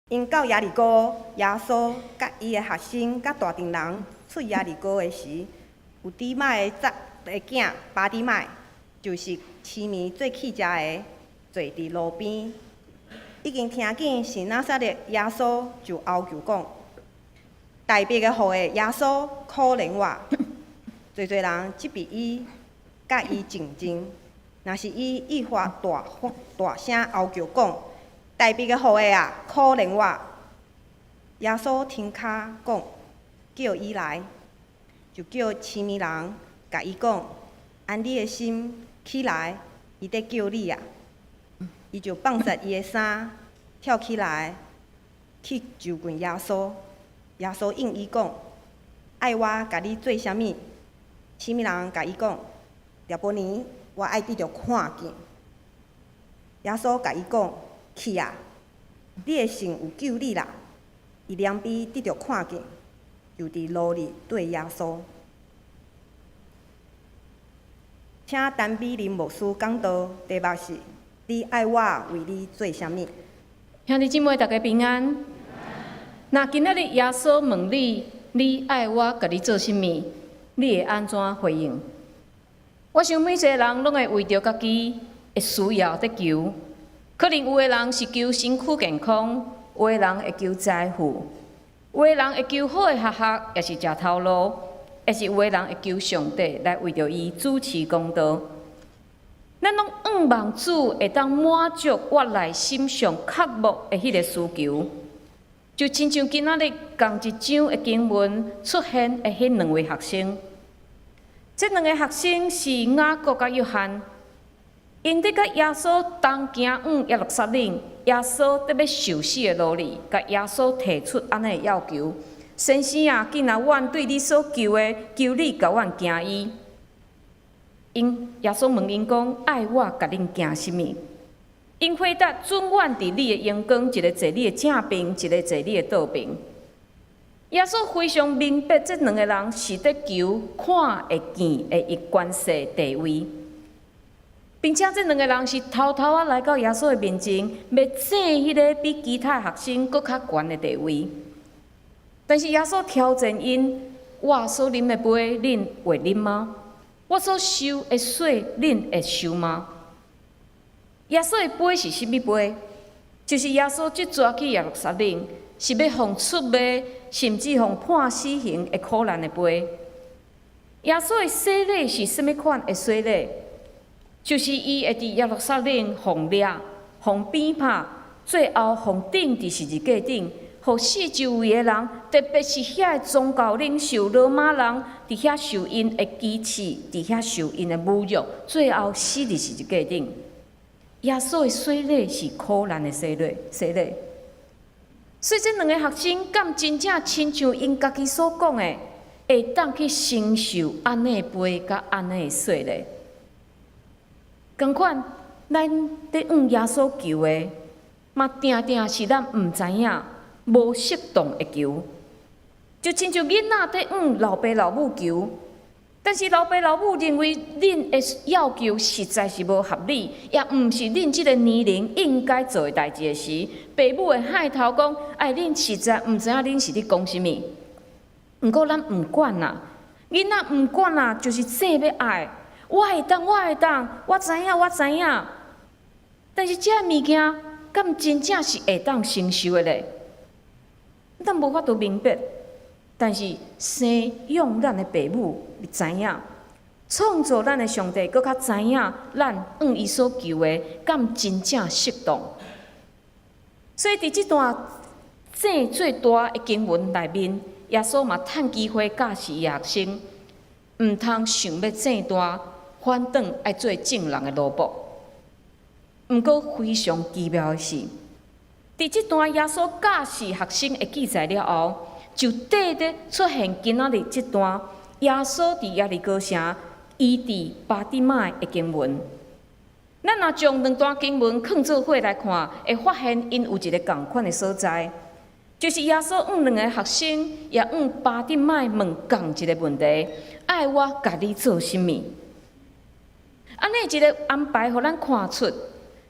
𪜶到耶利哥，耶穌佮伊的學生佮大陣人出耶利哥的時，有底買的侄的囝巴底買，就是痴迷做乞食的，坐佇路邊。已經聽見是拿撒勒耶穌，就哀求講：大衛的後裔耶穌，可憐我！濟濟人責備伊，佮伊靜靜。若是伊愈發大大聲哀求講：大衛的後裔啊，可憐我！耶穌停跤講：叫伊來，就叫痴迷人共伊講：安你的心，起來，伊佇叫你啊！伊就放設伊的衫，跳起來去就近耶穌。耶穌應伊講：愛我共你做啥物？痴迷人共伊講：拉波尼，我愛得著看見。耶穌共伊講：去啊！你的信有救你啦。伊連鞭得著看見，就佇路裡綴耶穌。請陳美玲牧師講道，題目是：你愛我為你做啥物？兄弟姊妹，大家平安。若今仔日耶穌問你，你愛我共你做啥物？你會按怎回應？我想每一个人攏會為著家己的需要佇求，可能有的人是求身軀健康，有的人會求財富，有的人會求好的學校，抑是食頭路，抑是有的人會求上帝來為著伊主持公道。咱攏向望主會當滿足我內心上渴慕的彼个需求，就親像今仔日仝一章的經文出現的彼兩位學生。這兩个學生是雅各佮約翰，𪜶佇佮耶穌同行往耶路撒冷，耶穌佇欲受死的路裡，共耶穌提出按呢的要求：先生啊，既若阮對你所求的，求你共阮行醫。𪜶耶穌問𪜶講：愛我共恁行啥物？𪜶回答：准阮佇你的榮光，一个坐你的正爿，一个坐你的倒爿。耶穌非常明白，這兩个人是佇求看會見的伊權勢地位，並且這兩个人是偷偷仔來到耶穌的面前，欲爭彼个比其他學生閣較懸的地位。但是耶穌挑戰𪜶：我所啉的杯，恁會啉嗎？我所受的洗，恁會受嗎？耶穌的杯是啥物杯？就是耶穌這逝去耶路撒冷，是欲予出賣，甚至予判死刑的苦難的杯。耶穌的洗禮是啥物款的洗禮？就是伊會佇耶路撒冷予掠、予鞭拍，最後予釘佇十字架頂，予四周圍的人，特別是遐个宗教領袖羅馬人，佇遐受𪜶的歧視，佇遐受𪜶的侮辱，最後死佇十字架頂。耶穌的洗禮是苦難的洗禮，洗禮。所以這兩个學生敢真正親像𪜶家己所講的，會當去承受按呢的杯佮按呢的洗禮？仝款，咱佇向耶穌求的，嘛定定是咱毋知影、無適當的求，就親像囡仔佇向老爸老母求，但是老爸老母認為恁的要求實在是無合理，也毋是恁這个年齡應該做的代誌的時，爸母會害頭講：哎，恁實在毋知影恁是咧講啥物。毋過咱毋管啦，囡仔毋管啦，就是正欲愛，我會當，我會當，我知影，我知影。但是這个物件，敢真正是會當承受的咧？咱無法度明白。但是生養咱的爸母知影，創造咱的上帝閣較知影咱向伊所求的，敢真正適當。所以佇這段爭最大的經文內面，耶穌嘛趁機會教示伊學生，毋通想欲爭大，反轉愛做眾人的奴僕。毋過非常奇妙的是，佇這段耶穌教示學生的記載了後，就綴咧出現今仔日這段耶穌佇耶利哥城醫治巴底買的經文。咱若將兩段經文囥做伙來看，會發現𪜶有一个仝款的所在，就是耶穌向兩个學生，也向巴底買問仝一个問題：愛我共你做啥物？按呢一个安排，予咱看出，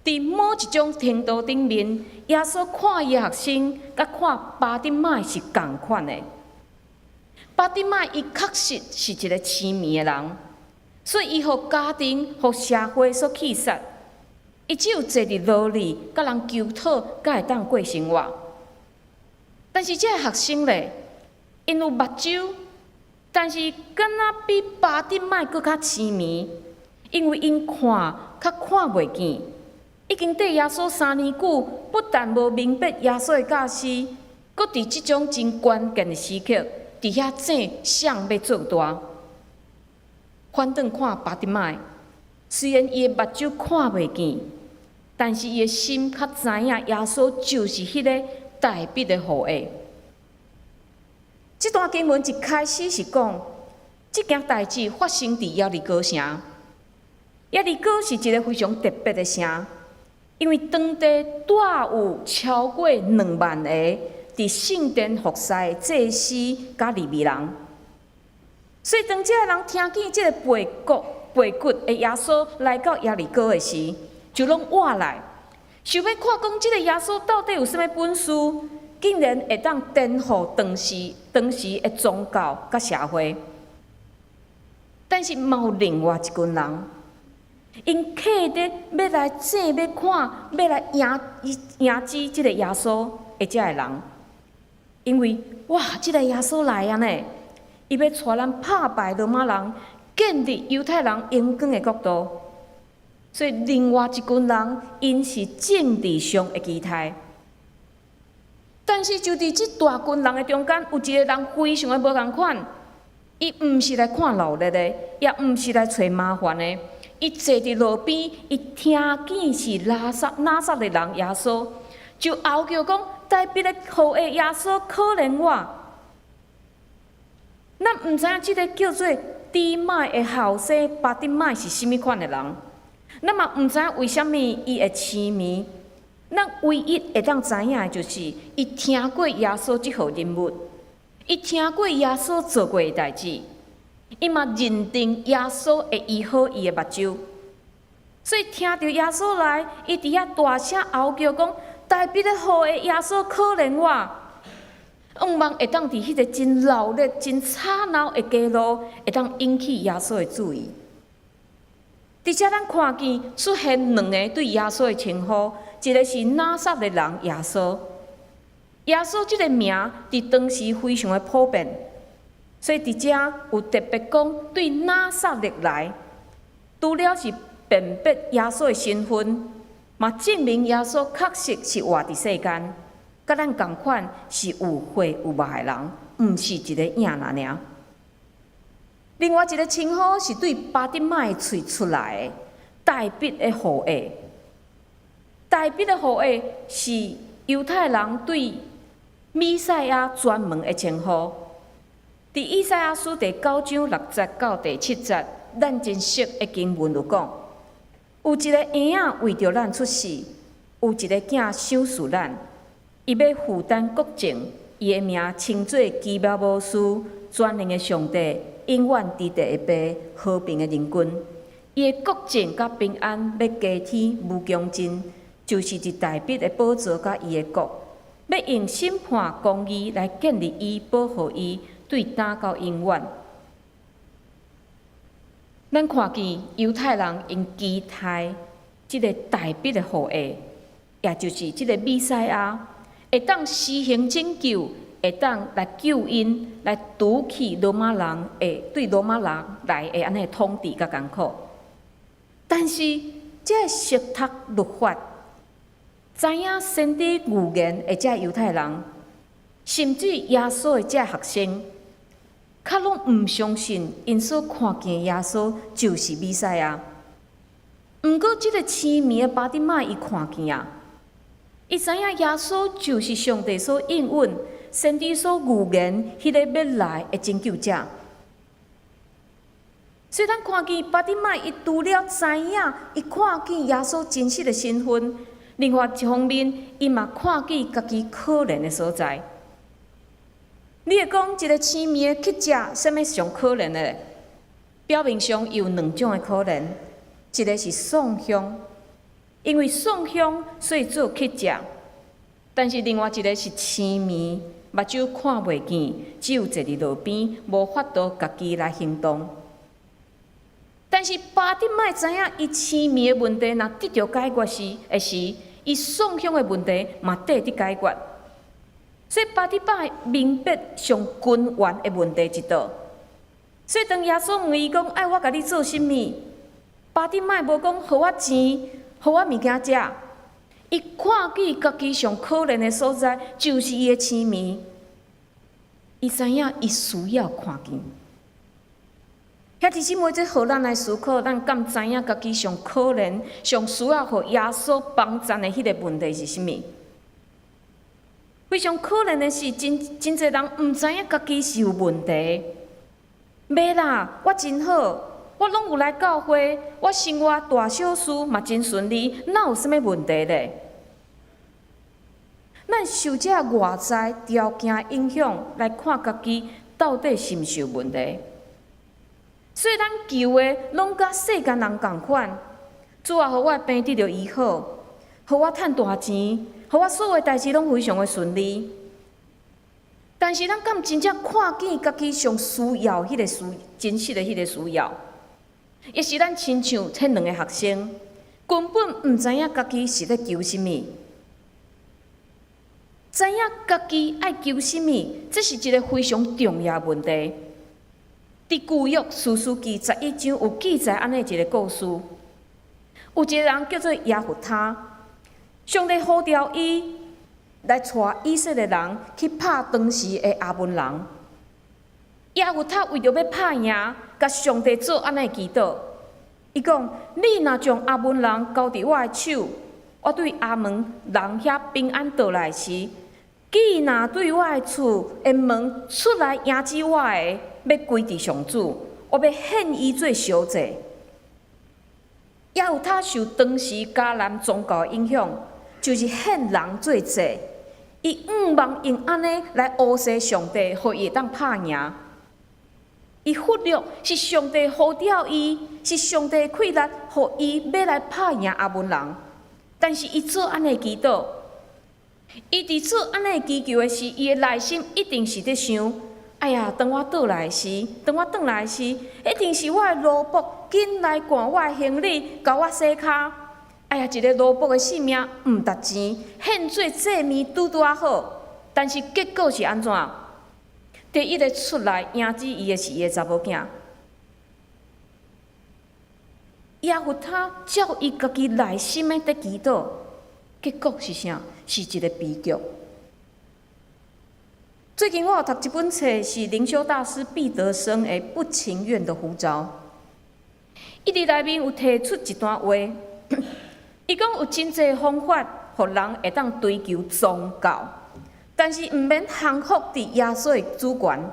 佇某一種程度頂面，耶穌看伊的學生，佮看巴底買是仝款的。巴底買伊確實是一个癡迷的人，所以伊予家庭、予社會所棄殺。伊只有坐佇牢裡，佮人求討，才會當過生活。但是這个學生咧，𪜶有目睭，但是敢若比巴底買閣較癡迷，因為𪜶看較看袂見。已經綴耶穌3年久，不但無明白耶穌的教示，閣佇這種真關鍵的時刻，佇遐爭誰欲做大。反轉看巴底買，雖然伊的目睭看袂見，但是伊的心較知影耶穌就是彼个大衛的後裔。這段經文一開始是講，這件代誌發生佇耶利哥城。耶利哥是一个非常特別的城。因為當地帶有超過2萬個佇聖殿服侍的祭司佮利未人，所以當這个人聽見這个背骨的耶穌來到耶利哥的時，就攏倚來，想欲看講這个耶穌到底有啥物本事，竟然會當顛覆當時的宗教佮社會。但是嘛有另外一群人，𪜶刻意欲來爭，欲看，欲來迎接這个耶穌的這个人，因為哇，這个耶穌來啊呢，伊欲帶咱拍敗羅馬人，建立猶太人榮光的國度。所以另外一群人，𪜶是政治上的期待。但是就佇這大群人的中間，有一个人非常的無仝款，伊毋是來看鬧熱的，也毋是來揣麻煩的。伊坐佇路邊，伊聽見是拿撒勒人耶穌，就嗷叫講：大衛的後裔耶穌，可憐我！咱毋知影這个叫做底買的後生巴底買是啥物款的人，咱嘛毋知影為啥物伊會癡迷。咱唯一會當知影的就是，伊聽過耶穌這號人物，伊聽過耶穌做過的代誌。伊嘛認定耶穌會醫好伊的目睭，所以聽著耶穌來，伊佇遐大聲嗷叫講：大衛的後裔耶穌，可憐我！向望會當佇彼个真鬧熱、真吵鬧的街路，會當引起耶穌的注意。佇遮咱看見出現兩个對耶穌的稱呼，一个是拿撒勒人耶穌。耶穌這个名佇當時非常的普遍。所以佇遮有特別講對拿撒勒來，除了是辨別耶穌的身份，嘛證明耶穌確實是活佇世間，佮咱仝款是有血有肉的人，毋是一个影仔爾。另外一个稱呼是對巴底買的喙出來的大衛的後裔。大衛的後裔是猶太人對彌賽亞專門的稱呼。佇以賽亞書第9章6節到第7節，咱真熟的經文有講，有一个嬰仔為著咱出世，有一个囝賞賜咱，伊欲負擔國政，伊的名稱做奇妙謀士、全能的上帝、永遠佇地的父、和平的仁君。伊的國政佮平安欲加添無窮盡，就是佇大衛的寶座佮伊的國，欲用審判公義來建立伊，保護伊，對今到永遠。咱看見猶太人𪜶期待這个大衛的後裔，也就是這个彌賽亞，會當施行拯救，會當來救𪜶，來除去羅馬人的對羅馬人來的按呢統治佮艱苦。但是，這个熟讀律法、知影先知預言的這猶太人，甚至耶穌的這學生，較攏毋相信𪜶所看見耶穌就是彌賽亞。毋過，這个癡迷的巴底買伊看見啊，伊知影耶穌就是上帝所應允、先知所預言彼个欲來的拯救者。所以，咱看見巴底買伊除了知影，伊看見耶穌真實的身份，另外一方面，伊嘛看見家己可憐的所在。你會講一个癡迷的乞食，啥物上可憐的？表面上有兩種的可憐，一个是喪鄉，因為送香，所以做乞食。但是另外一個是痴盲，目睭看袂見，只有坐佇路邊，無法度家己來行動。但是巴底買知影，伊痴盲的問題若得著解決時，的時，伊送香的問題嘛綴得解決。所以巴底買明白上根源的問題佇佗。所以當耶穌問伊講：愛我共你做啥物？巴底買無講予我錢，予我物件食。伊看見家己上可憐的所在，就是伊的痴盲。伊知影伊需要看見。兄弟姊妹，這予咱來思考，咱敢知影家己上可憐、上需要予耶穌幫贊的彼个問題是啥物？非常可憐的是，真真濟人毋知影家己是有問題。袂啦，我真好，我攏有來教會，我生活大小事嘛真順利，哪有啥物問題咧？咱受這外在條件影響來看家己到底是毋是有問題？所以咱求的攏佮世間人仝款，主啊，予我的病得著醫好，予我趁大錢，予我所有代誌攏非常的順利。但是咱敢真正看見家己上需要彼個需真實的彼個需要？抑是咱親像彼兩个學生，根本毋知影家己是咧求啥物，知影家己愛求啥物，這是一个非常重要的問題。佇舊約士師記11章有記載按呢一个故事，有一个人叫做耶弗他，上帝呼召伊來帶以色列人去拍當時的亞捫人。耶弗他為著欲拍贏，共上帝做按呢祈禱。伊講：你若將亞捫人交佇我的手，我對亞捫人遐平安倒來時，既若對我的厝的門出來迎接我的，欲歸佇上主，我欲獻伊做燒祭。耶弗他受當時迦南宗教的影響，就是獻人做祭。伊向望用按呢來烏踅上帝，予伊會當拍贏。伊忽略是上帝呼召伊，是上帝氣力，予伊欲來拍贏亞捫人。但是伊做按呢祈禱，伊佇做按呢祈求的時，伊的內心一定是佇想：哎呀，當我倒來時，當我轉來時，一定是我的奴僕緊來趕我的行李，共我洗跤。哎呀，一个奴僕的性命毋值錢，獻做祭物拄拄仔好。但是結果是按怎？第一个出來迎接伊的是伊的查某囝。耶弗他照伊家己內心的佇祈禱，結果是啥？是一个悲劇。最近我有讀一本冊，是靈修大師畢德生的《不情願的呼召》。伊佇內面有提出一段話，伊講有真濟方法，予人會當追求宗教，但是毋免降服佇耶穌的主權。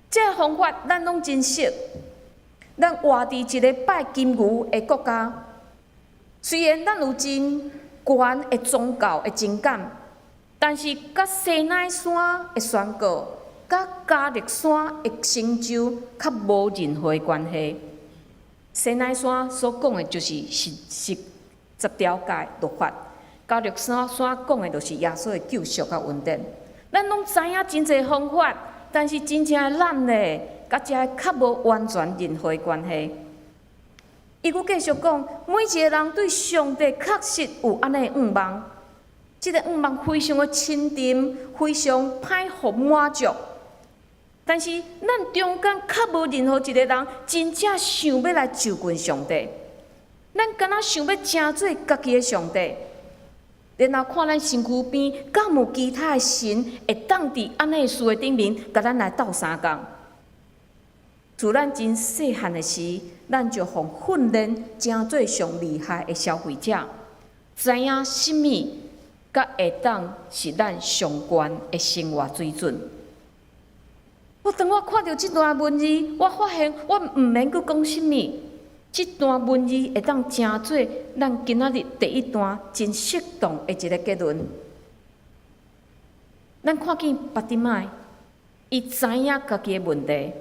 這个方法咱攏真熟。咱活佇一个拜金牛的國家，雖然咱有真懸的宗教的情感，但是佮西奈山的宣告，佮迦勒山的成就，較無任何的關係。西奈山所講的就是十條誡律法，迦勒山所講的就是耶穌的救贖佮恩典。咱攏知影真濟方法，但是真正的咱咧，佮這个較無完全任何的關係。伊閣繼續講，每一个人對上帝確實有按呢向望，這个向望非常的深沉，非常歹予滿足。但是咱中間較無任何一个人真正想欲來就近上帝。咱敢若想欲成做家己的上帝，然後看咱身軀邊敢有其他的神會當佇按呢事的頂面，共咱來鬥相共。自咱真細漢的時，咱就予訓練成做上厲害的消費者，知影啥物才會當是咱上懸的生活水準。我當我看著這段文字，我發現我毋免閣講啥物，這段文字會當成做咱今仔日第一段真適當的一个結論。咱看見巴底買，伊知影家己的問題。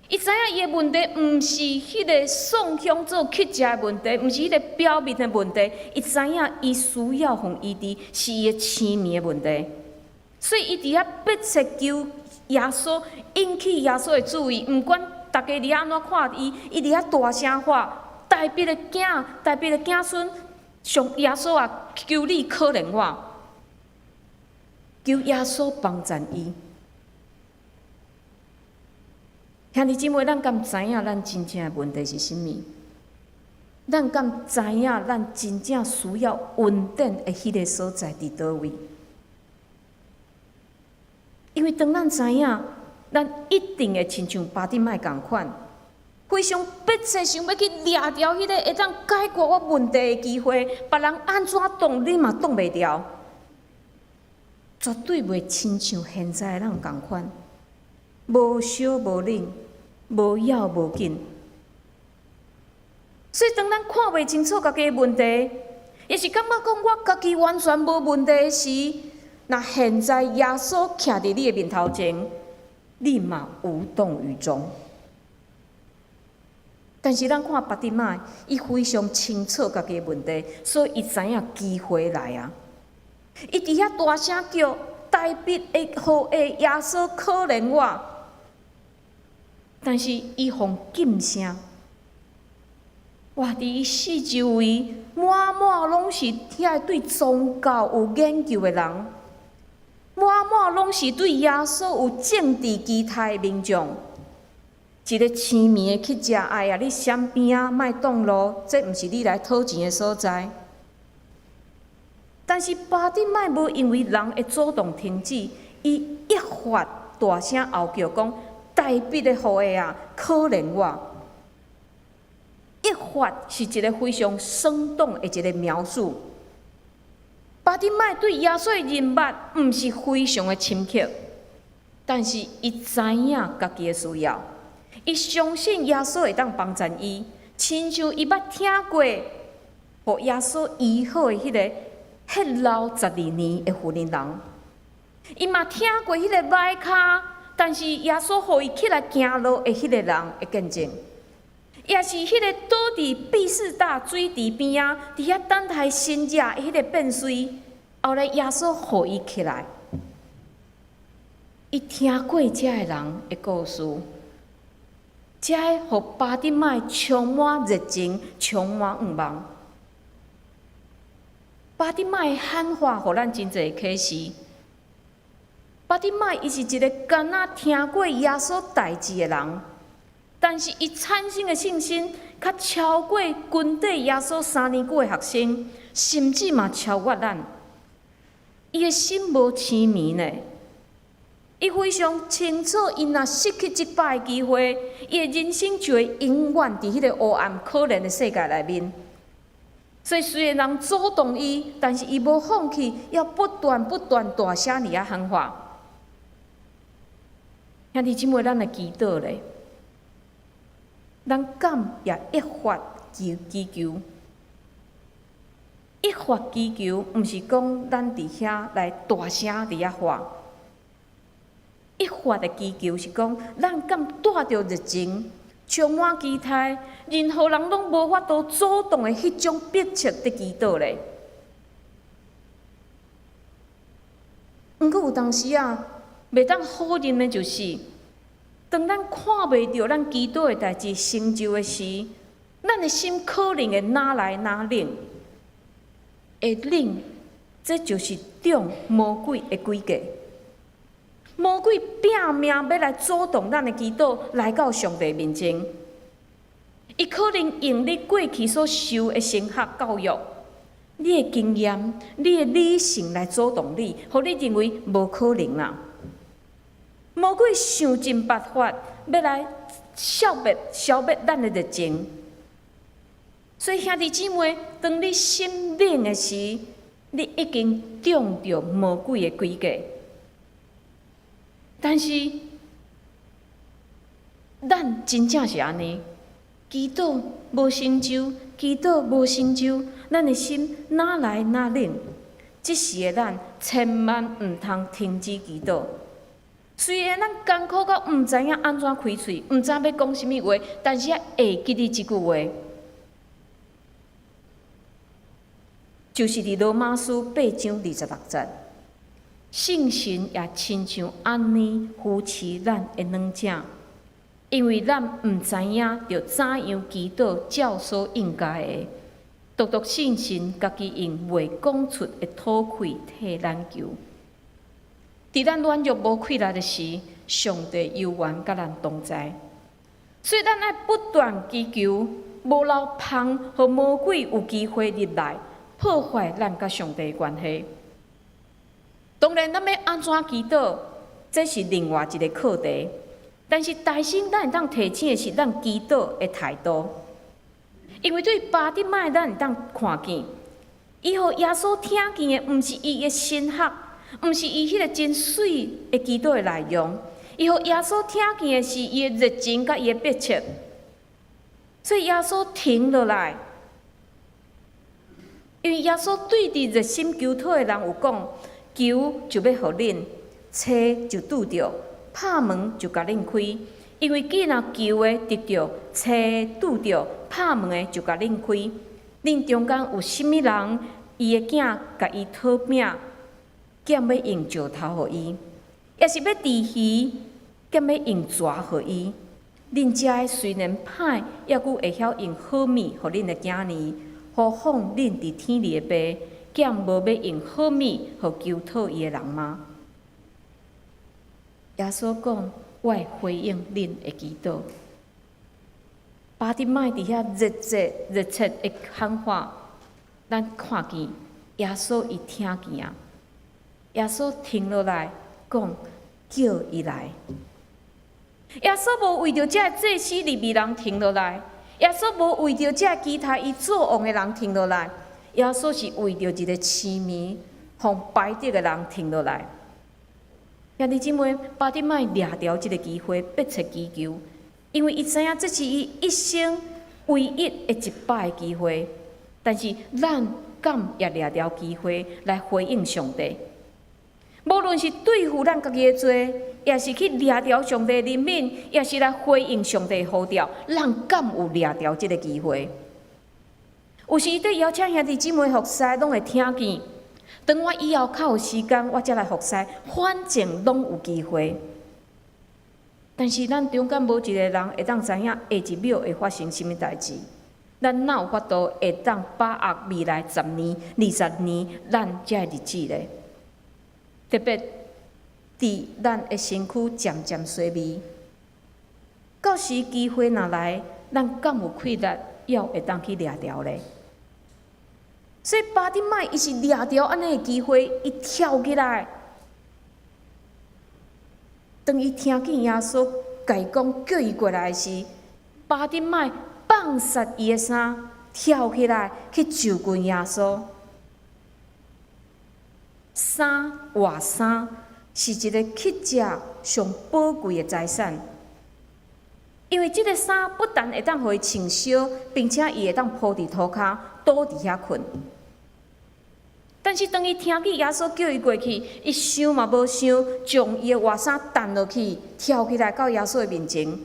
伊知影伊的問題毋是彼个送香做乞食的問題，毋是彼个表面的問題。伊知影伊需要予醫治，是伊的生命的問題。所以伊佇遐迫切求耶穌，引起耶穌的注意。毋管逐家佇遐按怎看伊，伊佇遐大聲喊：大衛的囝，大衛的子孫，上耶穌啊，求你可憐我，求耶穌幫贊伊。兄弟姊妹，咱敢知影咱真正的問題是啥物？咱敢知影咱真正需要恩典的彼个所在佇佗位？因為當咱知影，咱一定會親像巴底買仝款，非常迫切想欲去掠著彼个會當解決我問題的機會，別人按怎擋你嘛擋袂牢，絕對袂親像現在的人仝款，無燒無冷，無要無緊。所以當咱看袂清楚家己的問題，抑是感覺講我家己完全無問題時，若現在耶穌徛佇你的面頭前，你嘛無動於衷。但是咱看巴底買，伊非常清楚家己的問題，所以伊知影機會來啊！伊佇遐大聲叫：大衛的後裔耶穌可憐我！但是伊予噤聲。哇！佇伊四周圍，滿滿攏是遐對宗教有研究的人，滿滿攏是對耶穌有政治期待的民眾。一个痴迷的乞食，哎呀，你閃邊仔，莫擋路，這毋是你來討錢的所在。但是巴底買無因為人的阻擋停止，伊益發大聲吼叫講：大衛的後裔啊，可憐我！益發是一个非常生動的一个描述。巴底買對耶穌的認捌毋是非常的深刻，但是伊知影家己的需要。伊相信耶穌會當幫贊伊，親像伊捌聽過，予耶穌醫好的彼个血漏12年的婦人人，伊嘛聽過彼個䆀跤，但是耶穌予伊起來行路的彼个人的見證，也是彼个倒佇畢士大水池邊仔，佇遐等待神跡的彼个變隨，後來耶穌予伊起來，伊聽過這个人的故事。這予巴底買充滿熱情，充滿願望。巴底買的喊話，予咱真濟啟示。巴底買伊是一个敢若聽過耶穌代誌的人，但是伊產生的信心，較超過跟綴耶穌3年久的學生，甚至嘛超越咱。伊的心無癡迷呢。伊非常清楚，伊若失去這擺機會，伊的人生就會永遠佇彼个黑暗可憐的世界內面。所以雖然人阻擋伊，但是伊無放棄，要不斷不斷大聲佇遐喊話。兄弟姊妹，咱來祈禱咧，咱敢也益發求祈求？益發祈求，毋是講咱佇遐來大聲佇遐喊。益發的祈求是講，咱敢帶著熱情，充滿期待，任何人攏無法度阻擋的彼種迫切佇祈禱咧。毋過有當時啊，袂當否認的就是，當咱看袂著咱祈禱的代誌成就的時，咱的心可能會哪來哪冷，會冷，這就是中魔鬼的詭計。魔鬼拼命欲來阻擋咱的祈禱來到上帝面前，伊可能用你過去所受的神學教育、你的經驗、你的理性來阻擋你，予你認為無可能啦。魔鬼想盡辦法欲來消滅、消滅咱的熱情。所以兄弟姊妹，當你心冷的時，你已經中著魔鬼的詭計。但是，咱真正是按呢，祈禱無成就，祈禱無成就，咱的心哪來哪冷？這時的咱千萬毋通停止祈禱。雖然咱艱苦到毋知影按怎開喙，毋知影欲講啥物話，但是也會記得這句話，就是佇羅馬書八章二十六節。聖神也親像按呢扶持咱的軟者，因為咱毋知影著怎樣祈禱照所應該的，獨獨聖神家己用袂講出的吐氣替咱求。佇咱軟弱無氣力的時，上帝猶原佮咱同在。所以咱愛不斷祈求，無留縫予魔鬼有機會入來破壞咱佮上帝的關係。當然，咱欲按怎祈禱，這是另外一個課題。但是，大先咱會當提醒的是咱祈禱的態度，因為對巴蒂邁，咱會當看見，伊予耶穌聽見的，毋是伊的神學，毋是伊彼個真媠的祈禱的內容，伊予耶穌聽見的是伊的熱情佮伊的迫切，所以耶穌停落來，因為耶穌對佇熱心求討的人有講。求就欲予恁，揣就拄著，拍門就共恁開。因為既若求的得著，揣拄著，拍門的就共恁開。恁中間有啥物人，伊的囝共伊討餅，敢欲用石頭予伊？抑是欲豬魚，敢欲用蛇予伊？恁遮的雖然歹，猶閣會曉用好物予恁的囝兒，何況恁佇天裡的爸？敢無欲用好物予求討伊的人嗎？耶穌講：我會回應恁的祈禱。巴蒂邁佇遐熱切熱切的喊話，咱看見耶穌伊聽見啊！耶穌停落來講：叫伊來。耶穌無為著這个祭司利未人停落來，耶穌無為著這个期待伊做王的人停落來。耶穌是為著一個痴迷、予排斥的人停落來。兄弟姊妹，巴蒂邁掠著這个機會，迫切祈求，因為伊知影這是伊一生唯一的一擺的機會。但是咱敢也掠著機會來回應上帝？無論是對付咱家己的罪，抑是去掠著上帝的憐憫，抑是來回應上帝的呼召，咱敢有掠著這个機會？有時佇邀請兄弟姊妹服侍，攏會聽見。當我以後較有時間，我才來服侍，反正攏有機會。但是咱中間無一個人會當知影下一秒會發生啥物代誌。咱哪有法度會當把握未來十年、二十年咱這个日子咧？特別佇咱的身軀漸漸衰微，到時機會若來，咱敢有氣力，猶會當去掠著咧？所以巴蒂邁伊是掠著按呢的機會，伊跳起來。當伊聽見耶穌共伊講叫伊過來時，巴蒂邁放捒伊的衫，跳起來去就近耶穌。衫活衫是一个乞食上寶貴的財產，因為這个衫不但會當予伊穿燒，並且伊會當鋪佇塗跤，倒佇遐睏。但是當伊聽見耶穌叫伊過去，伊想嘛無想，將伊的活衫擲落去，跳起來到耶穌的面前，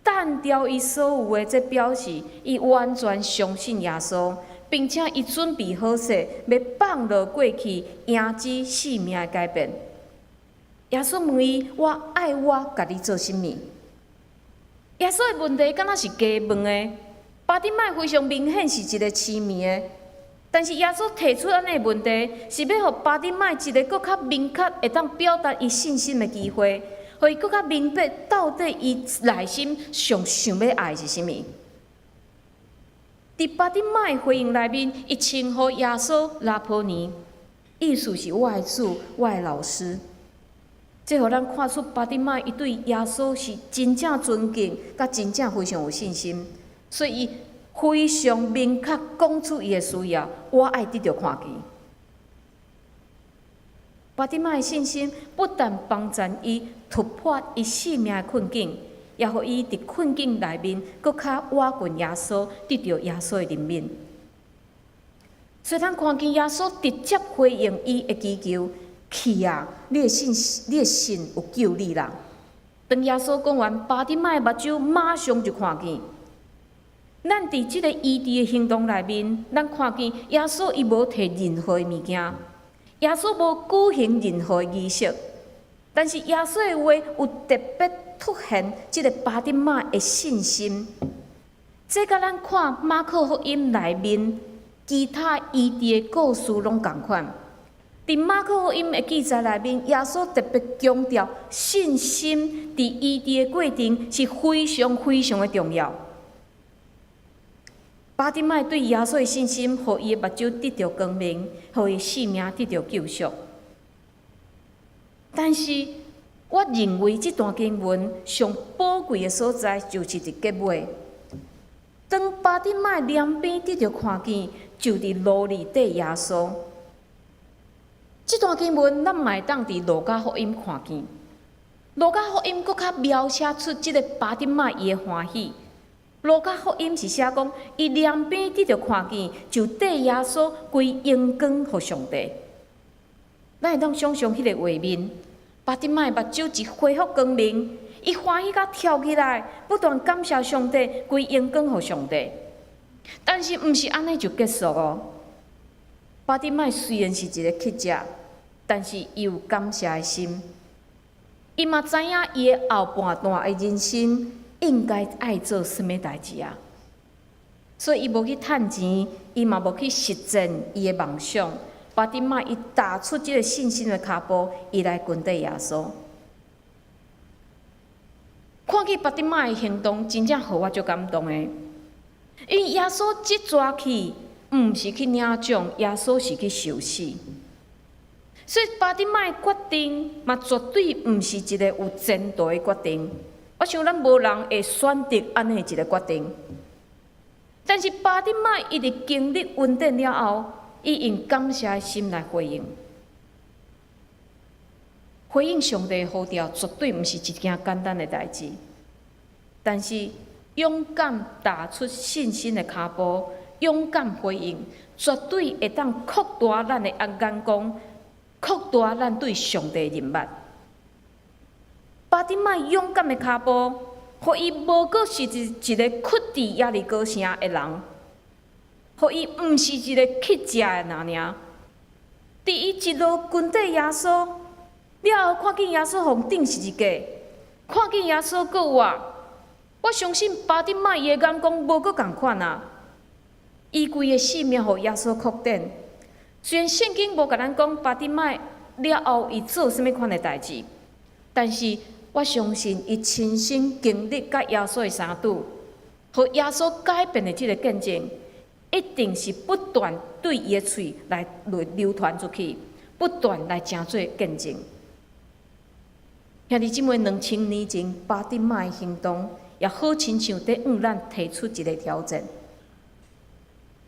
擲掉伊所有的，這表示伊完全相信耶穌，並且伊準備好勢，欲放落過去，迎接生命的改變。耶穌問伊：我愛我共你做啥物？耶穌的問題敢若是加問的，巴蒂邁非常明顯是一个痴迷的。但是耶穌提出按呢的問題，是欲予巴蒂邁一个閣較明確會當表達伊信心的機會，予伊閣較明白到底伊內心上想欲愛的是啥物。佇巴蒂邁回應內面，伊稱呼耶穌拉波尼，意思是我的主，我的老師。這予咱看出巴蒂邁伊對耶穌是真正尊敬，佮真正非常有信心，所以伊非常明確講出伊的需要，我愛得著看見。巴蒂邁的信心不但幫助伊突破伊生命的困境，也予伊佇困境內面閣較倚近耶穌，得著耶穌的憐憫。所以咱看見耶穌直接回應伊的祈求，去啊，你的信，你的信有救你啦。”當耶穌講完，巴底買的目睭馬上就看見。咱佇這个醫治的行動內面，咱看見耶穌伊無提任何的物件，耶穌無舉行任何的儀式，但是耶穌的話有特別凸顯這个巴底買的信心。這佮咱看馬可福音內面其他醫治的故事攏仝款。佇馬可福音的記載內面，耶穌特別強調信心佇醫治的過程是非常非常的重要。巴底買對耶穌的信心，予伊的目睭得著光明，予伊性命得著救贖。但是，我認為這段經文上寶貴的所在，就是佇結尾。當巴底買兩邊得著看見，就佇路裡綴耶穌。這段經文，咱嘛會當佇路加福音看見。路加福音閣較描寫出這个巴底買伊的歡喜。路加福音是寫講，伊兩邊得著看見，就綴耶穌歸榮光予上帝。咱會當想像彼个畫面，巴底買目睭一恢復光明，伊歡喜甲跳起來，不斷感謝上帝，歸榮光予上帝。但是毋是按呢就結束哦。巴底買雖然是一个乞食，但是伊有感謝的心，伊嘛知影伊的後半段的人生應該愛做啥物代誌啊，所以伊無去趁錢，伊嘛無去實踐伊的夢想。巴底買伊踏出這个信心的跤步，伊來跟綴耶穌。看見巴底買的行動，真正予我足感動的。因為耶穌這逝去，毋是去領獎，耶穌是去受死。所以巴底買的決定，嘛絕對毋是一个有前途的決定。我想咱無人會選擇按呢一个決定。但是巴底買伊佇經歷恩典了後，伊用感謝的心來回應，回應上帝的呼召，絕對毋是一件簡單的代誌。但是勇敢踏出信心的跤步，勇敢回應，絕對會當擴大咱的眼光，擴大咱對上帝的認捌。巴底買勇敢的跤步，予伊無閣是一个屈佇耶利哥城的人，予伊毋是一个乞食的人爾。佇伊一路跟綴耶穌了後，看見耶穌予人釘十字架，看見耶穌閣活，我相信巴底買伊的眼光無閣仝款啊！伊規个性命予耶穌擴展。雖然聖經無共咱講巴底買了後伊做啥物款的代誌，但是我相信伊親身經歷佮耶穌的相拄，予耶穌改變的這个見證，一定是不斷對伊的喙來流傳出去，不斷來成做見證。兄弟姊妹，2000年前巴底買的行動，也好親像佇向咱提出一个挑戰。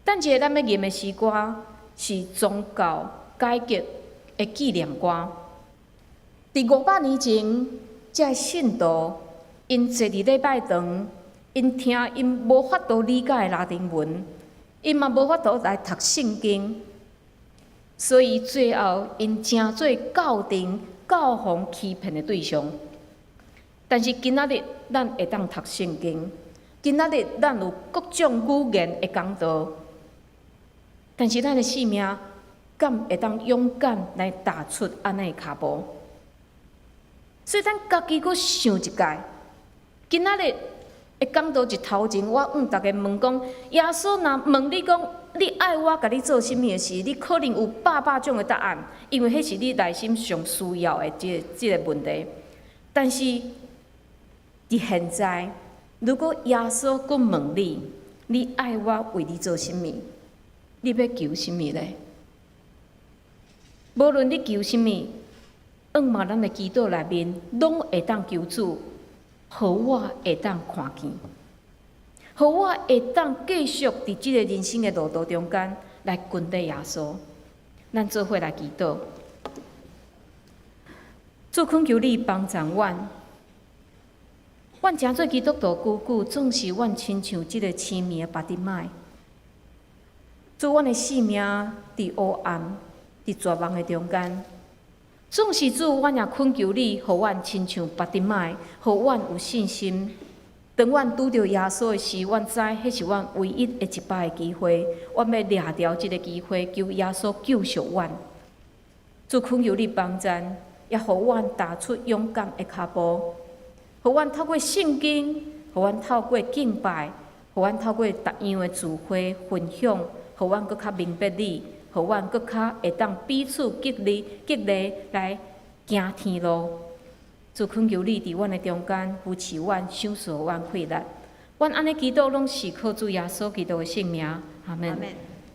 等一下咱欲吟的詩歌是宗教改革的紀念歌。佇500年前，這个信徒𪜶坐佇禮拜堂，𪜶聽𪜶無法度理解的拉丁文，𪜶嘛無法度來讀聖經，所以最後𪜶成做教廷教皇欺騙的對象。但是今仔日咱會當讀聖經，今仔日咱有各種語言的講道，但是咱的性命敢會當勇敢來踏出按呢的跤步？所以咱家己閣想一擺，今仔日的講道一頭前，我向逐家問講：耶穌若問你講，你愛我共你做啥物的時，你可能有百百種的答案，因為彼是你內心上需要的這个問題。但是佇現在，如果耶穌閣問你，你愛我為你做啥物？你欲求啥物咧？無論你求啥物，向望咱的祈禱內面，攏會當求主，予我會當看見，予我會當繼續佇這个人生的路途中間來跟綴耶穌。咱做伙來祈禱，主懇求你幫助阮，阮成做基督徒久久，總是阮親像這个痴迷的巴底買。主，阮的性命佇黑暗、佇絕望的中間，縱使主，阮也懇求你，予阮親像巴蒂買，予阮有信心。當阮拄著耶穌的時，阮知彼是阮唯一的一擺的機會，阮欲掠著這个機會，求耶穌救贖阮。主懇求你幫贊，也予阮踏出勇敢的跤步，予阮透過聖經，予阮透過敬拜，予阮透過逐樣的聚會分享，予阮閣較明白你，予阮閣較會當彼此激勵、激勵來行天路。主懇求你佇阮的中間扶持阮，賞賜阮氣力。阮按呢祈禱，攏是靠主耶穌基督的聖名。阿門。阿門。